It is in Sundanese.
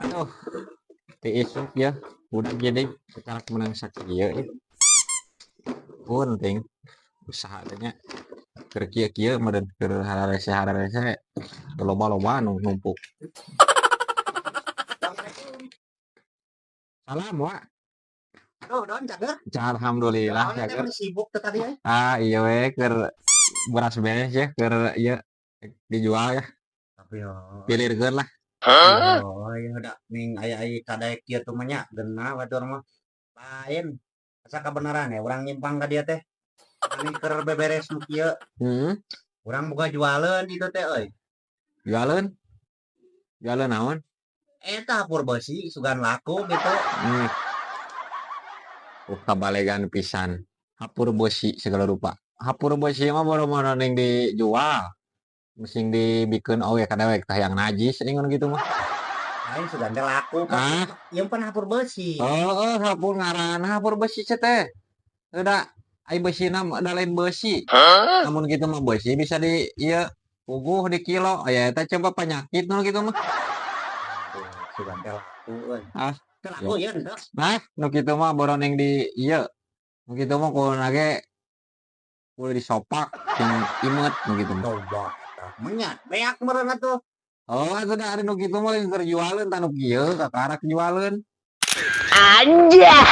Aduh, ti isuk ya udah jadi kakarak menang sakieu ya. Penting usaha teh nya keur kieu-kieu meureun keur hararese-hararese loba-loba nu numpuk. Salam, Wak. Aduh, Don, cager. Alhamdulillah. Soalnya teh cager. Meni sibuk teh tadi euy. Ah, iya we, keur beras beres ya, keur ieu dijual ya. Tapi yo. Pilirkeun lah. Oh, iya udah ning aya aya kadaek kieu tuh mah nya geunah batur mah. Lain. Asa kabeneran ya urang nyimpang ka dia teh. Mani keur beberes nu kieu. Urang boga jualeun itu teh euy. Jualeun? Jualeun naon? Eta hapur besi sugan laku gitu. Kabalegan pisan. Hapur besi segala rupa. Hapur besi mah boro-boro ning dijual. Sing dibikeun oge ka dewek tah yang najis ning gitu mah. Lain, sugan teh laku. Ah. Ieu pan hapur besi. Oh, hapur ngaranna hapur besi teh. Udah ai besina mah da lain besi. Lamun kitu mah besi bisa di ieu puguh di kilo. Aya eta coba penyakit nu kitu mah. Aduh, sugan teh laku euy. Ah. Teu laku ieu henteu. Nah, nu kitu mah boro ning di ieu. Nu kitu mah kuduna ge kudu disopak sing imeut nu kitu mah. Coba eta. Menyat beak meureun atuh. Oh, atuh da ari nu kitu mah lain keur jualeun tah nu kieu kakarak jualeun. Anjay.